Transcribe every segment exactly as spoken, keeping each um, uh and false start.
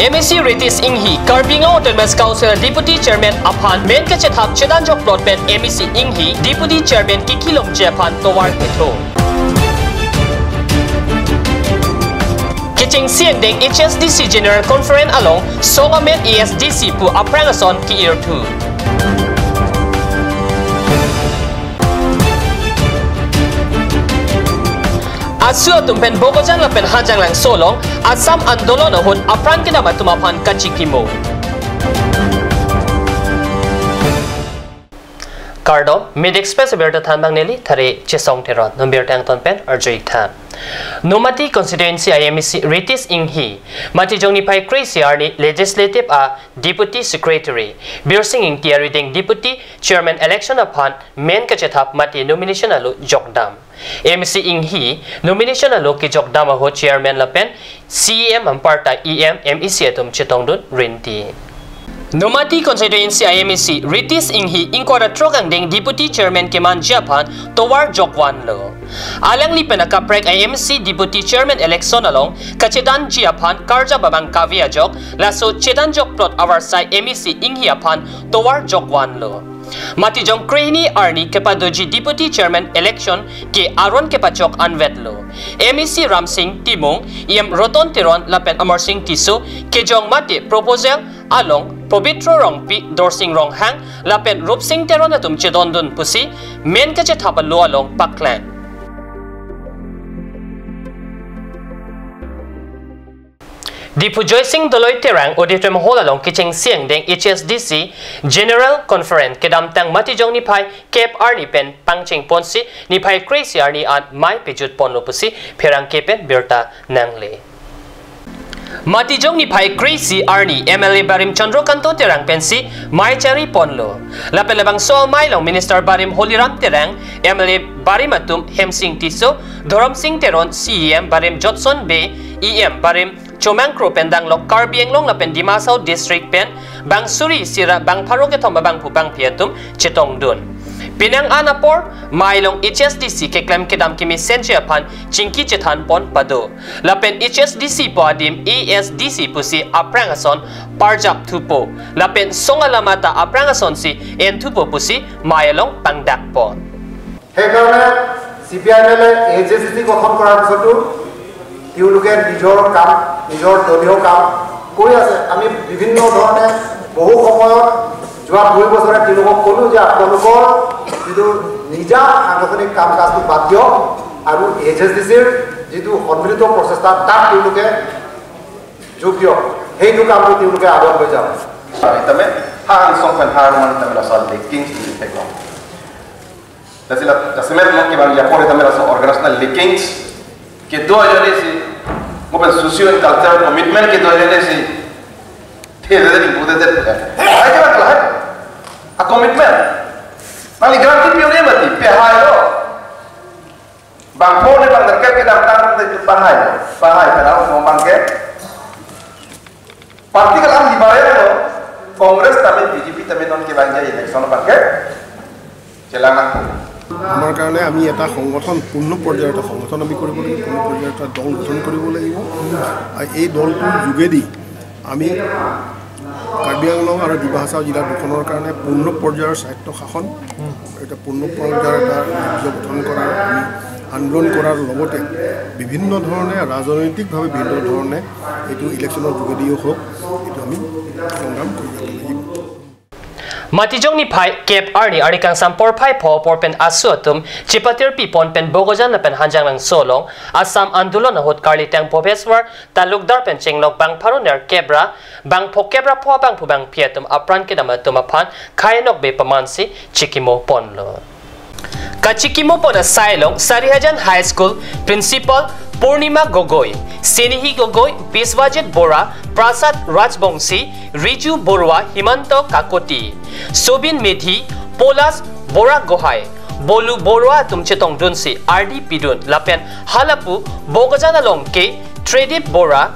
M A C Ritesh Enghi, Karbi Anglong Autonomous Council Deputy Chairman aphan men kachethap chedan jokplot pen M A C Enghi, Deputy Chairman kikilomji aphan tovar ketho. Kechengsi angdeng H S D C General Conference along song amen A S D C pu aphrang ason ke-irthu. AASU atum pen Bokajan lapen Hanjanglangso along Assam Andolon ahut apran kedam atum aphan kachikimo. Kardom, Media Express abirta thanbang neli Thare Chesong Teron, non birta angton pen arju-ik tha. Nomati Constituency a M A C Ritesh Enghi, Matijong niphai kre-isi arni Legislative a Deputy Secretary, Birsing Engti arideng Deputy Chairman election aphan men kachethap mate nomination alo jokdam. M A C Enghi nomination alo kejokdam ahut Chairman lapen C E M anparta E M, M A C atum chetongdun rinti. Nomati Constituency a M A C Ritesh Enghi ingkoi ra throk angdeng Deputy Chairman kemanji aphan tovar jokvanlo. Alangli pen akaprek a M A C Deputy Chairman election along kachedanji aphan karjap abang kave ajok, laso chedan jokplot avarsai M A C Enghi aphan tovar jokvanlo. Matijong krehini arni kepadoji Deputy Chairman election ke aron kepachok anvetlo. M A C Ramsing Timung, E M Roton Teron lapen Amarsing Tisso kejong mate proposal along Pobitro Rongpi, Dorsing Ronghang lapen Rupsing Teron atum chedondun pusi men kachethap alo along paklang. Diphu Joysing Doloi Terang Auditorium Hall along kechengsi angdeng H S D C General Conference kedamtang Matijong niphai kep arni pen pangcheng ponsi niphai kre-isi arni an mei pejut ponlo pusi pherangke pen birta nangle. Matijong niphai kre-isi arni M L A barim Chandra Kanto Terang pensi mei chari ponlo. Lapen labangso amei along Minister barim Holiram Terang, M L A barim atum Hemsing Tisso, Dhorom Sing Teron, C E M barim Jotson Bey, E M barim Chomang Kro pen danglok Karbi Anglong lapen Dima Hasao District pen bang suri isi ra bang pharo kethom abangphu bangphi atum chetongdun. Penang an apor mei along H S D C keklem kedam kemesenji aphan chingki chethan pon pado. Lapen H S D C pu adim A S D C pusi aphrang ason parjap thupo. Lapen song alam ata aphrang asonsi en thupo pusi mei along pangdak pon. সেইকাৰণে C P I am এলে H S D C গঠন কৰাৰ পিছতো তেওঁলোকে নিজৰ কাম, নিজৰ দলীয় কাম কৰি আছে। আমি বিভিন্ন ধৰণে বহু সময়ত যোৱা দুই বছৰে তেওঁলোকক ক'লোঁ যে আপোনালোকৰ যিটো নিজা সাংগঠনিক কাম কাজটো বাদ দিয়ক আৰু এইচ এছ ডি চিৰ যিটো সন্মিলিত প্ৰচেষ্টা তাত তেওঁলোকে যোগ দিয়ক, সেইটো কামটো তেওঁলোকে আগত লৈ যাওক। Tame ha angsong pen ha rumang tame laso leakings di thek long. Lasi la jasemet long kevang ya pore tame laso organizational leakings kedo ajoine si, mo pen socio and cultural commitment kedo ajoine si. Thede de bude de. Hai ke ba hai. A commitment. Nangli guarantee pi-un-e mati, pehai lo. Bangpho ne bang nerkep kedamtang te pahai, pahai pen aro mo bang ke. Party kalam di bare lo, Congress tame B J P tame non kevang ja election bang ke. Chelang nang. আমাৰ কাৰণে আমি এটা সংগঠন, পূৰ্ণ পৰ্যায়ৰ এটা সংগঠন আমি কৰিব লাগিব, পূৰ্ণ পৰ্যায়ৰ এটা দল গঠন কৰিব লাগিব। আৰু এই দলটোৰ যোগেদি আমি কাৰ্বি আংলং আৰু ডিমা হাছাও জিলা দুখনৰ কাৰণে পূৰ্ণ পৰ্যায়ৰ স্বায়ত্ত শাসন, এটা পূৰ্ণ পৰ্যায়ৰ এটা ৰাজ্য গঠন কৰাৰ আমি আন্দোলন কৰাৰ লগতে বিভিন্ন ধৰণে ৰাজনৈতিকভাৱে বিভিন্ন ধৰণে এইটো ইলেকশ্যনৰ যোগেদিও হওক, এইটো আমি সংগ্ৰাম কৰিব লাগিব। Matijong niphai kep arni arni kangsam porphai pho apor pen AASU atum chepatirpi pon pen Bokajan lapen Hanjanglangso along Assam Andolon ahut karlitang Bhobeshwar talukdar pen chenglok bang pharo nerkep ra bang phokep ra pho abangphu bangphi atum apran kedam atum aphan khei nokbe pamansi chikimo ponlo. Kachikimo pon asai along Sarihajan High School Principal Purnima Gogoi, Senihi Gogoi, Biswajit Bora, Prasad Rajbongsi, Riju Borua, Himanta Kakoti, Sobin Medhi, Polas Bora Gohai, Bolu Borua atum chetongdunsi ardi pidun lapen halapu Bokajan along ke Tredip Bora,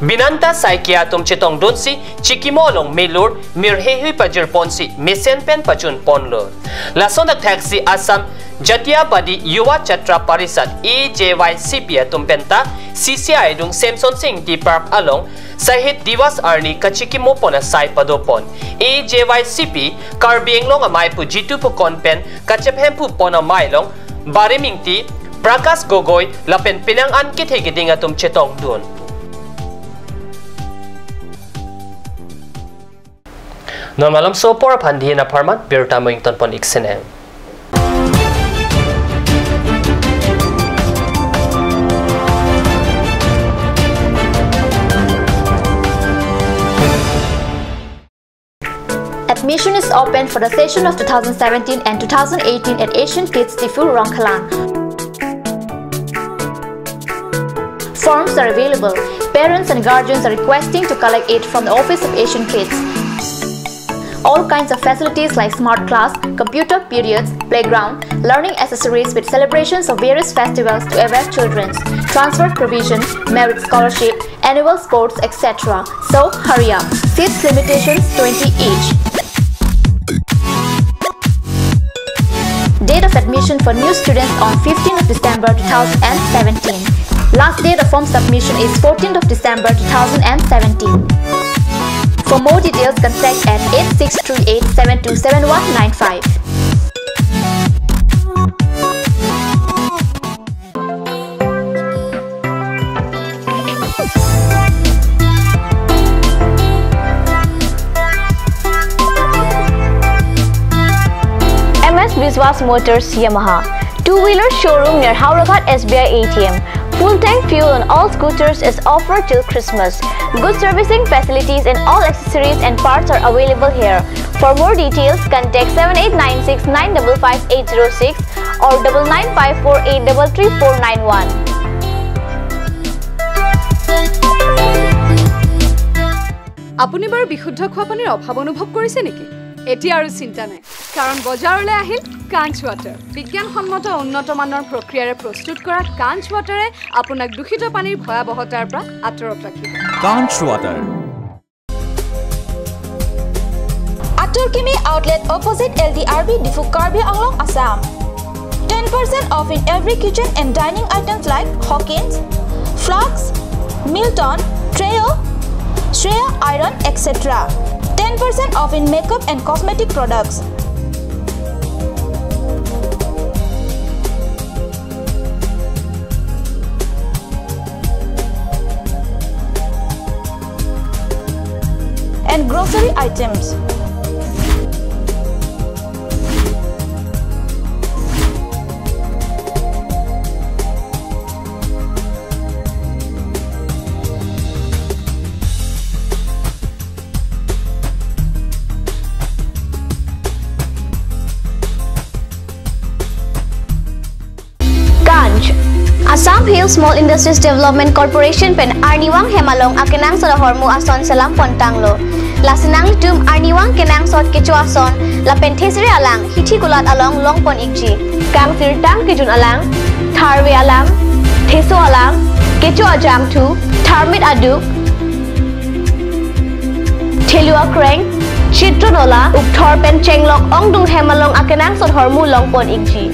Binanta saikia atum chetongdunsi chikimo along melur mirhehui pajirponsi mesen pen pajunponlo. Lason thakthaksi Assam Jatiyatabadi Yuva Chhatra Parishad, A J Y C P atum penta C C I adung Semsonsing Ingti Park along Shahid Diwas arni kachikimopon asai padopon. A J Y C P Karbi Anglong amei pu Jitu Phukon pen kachephempupon amei along Barim Ingti, Prakash Gogoi lapen penang an kethe keding atum chetongdun. Non malomso apor aphan dihin apharman birta mo ingtonpon-ik sinang. Admission is open for the session of two thousand seventeen and two thousand eighteen at Asian Kids Diphu, Rongkhalang. Forms are available. Parents and guardians are requesting to collect it from the office of Asian Kids. All kinds of facilities like smart class, computer periods, playground, learning accessories with celebrations of various festivals to avail children, transfer provision, merit scholarship, annual sports, et cetera. So hurry up. Seats limitations twenty each. Date of admission for new students on fifteenth of December two thousand seventeen. Last date of form submission is fourteenth of December two thousand seventeen. For more details, contact at eight six three eight seven two seven one nine five. M S Biswas Motors Yamaha, two-wheeler showroom near Howraghat S B I A T M. Full tank fuel on all scooters is offered till Christmas. Good servicing facilities and all accessories and parts are available here. For more details, contact seven eight nine six nine double five eight zero six or double nine five four eight double three four nine one. আপুনি বাৰু বিশুদ্ধ খোৱা পানীৰ অভাৱ অনুভৱ কৰিছে নেকি? এতিয়া আৰু চিন্তা নাই, কাৰণ বজাৰলৈ আহিল কাঞ্চ ৱাটাৰ। বিজ্ঞানসন্মত উন্নত মানৰ প্ৰক্ৰিয়াৰে প্ৰস্তুত কৰা কাঞ্চ ৱাটাৰে আপোনাক দূষিত পানীৰ ভয়াৱহতাৰ পৰা আঁতৰত ৰাখিব। Kanch Water. Atur Kimi Outlet, opposite L D R B, Diphu, Karbi Anglong, Assam. Ten percent off in every kitchen and dining items like Hawkins, Flask, Milton, Treo, Shreya Iron, et cetera. Ten percent off in makeup and cosmetic products. And grocery items. Kanch. Assam Hill Small Industries Development Corporation pen arnivang hem along akenangsot ahormu ason selam pontanglo. Lasi nanglitum arnivang kenangsot kecho ason lapen thesere alang hithi kulat along longpon-ikji. Kangsirtang kejun alang, tharve alang, theso alang, kecho ajangthu, tharmit aduk, thelu akreng, chitron ola, ukthor pen chenglok ongdung hem along akenangsot ahormu longpon-ikji.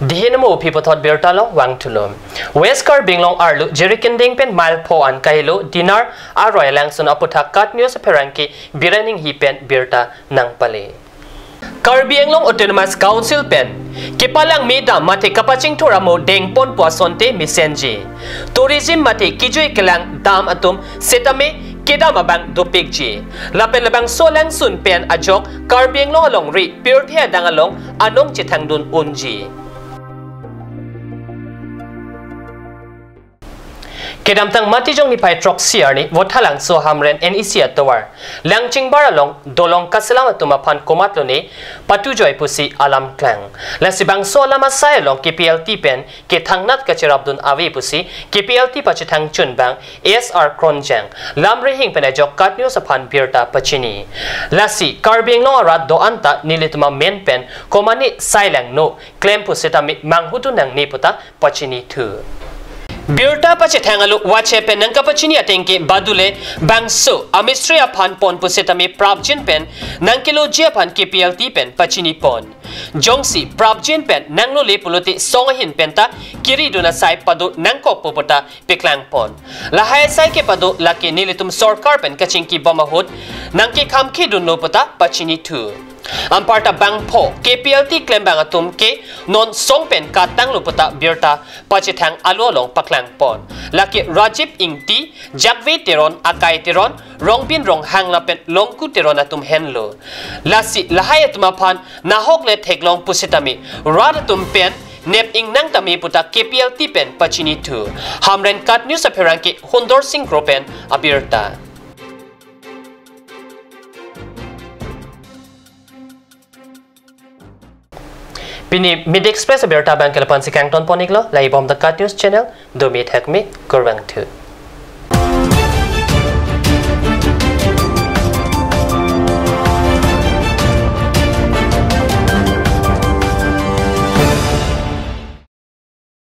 Dihin mo aphi puthot birta along vangthulo. West Karbi Anglong arlo Jirikinding pen mile pho an kahelo Dinar Roy alangsun aputhak KAT News apherangke Biren Enghi pen birta nangpale. Karbi Anglong Autonomous Council pen kepalangme dam mate kapachingthur amo dengponpo asonte mesenji. Tourism mate kejui kelang dam atum setame kedam abang dopikji. Lapen labangso alangsun pen ajok Karbi Anglong alongri pirthe adang along anong chethangdun unji. Kedamtang Matijong niphai throksi arni Vothatlangso Hamren N E C atovar Langchingbar along dolong kaselam atum aphan komatlo ne patujoi pusi alam klang. Lasi bangso alam asai along K P L T pen kethangnat kacherapdun ave pusi K P L T pachethang chunbang S R Kronjang Lamrehing pen ajok KAT News aphan birta pachini. Lasi Karbi Anglong arat do-an ta nelitum amen pen komane sai langno klem pusitame manghudun nangne puta pachini thu. Birta pachethang alo wache pen nangkapachini ateng ke badule bangso amistri aphan pon pusitame prapjin pen nangkeloji aphan K P L T pen pachini pon. Jongsi prapjin pen nanglole pulote song ahin penta kiridun asai pado nangkokpo puta paklang pon. Lahai asai kepado lake nelitum sorkar pen kachingki bom ahut nangkekhamkhedunlo puta pachini thu. Anparta bangpho K P L T klembang atum ke non song pen katanglo puta birta pachethang alo along paklang pon. Lake Rajib Ingti, Jakve Teron, Akai Teron, Rongbin Ronghang lapen Longku Teron atum henlo. Lasi lahai atum aphan nahok le theklong pusitame rat atum pen nep ingnang tame puta K P L T pen pachini thu. Hamren KAT News apherangke Hundor Sing Kro pen abirta. Pini Mid Express abirta abang ke lapu-an si kangton pon iklo, lahai bom the KAT News channel, domi thakmi, kurvangthu.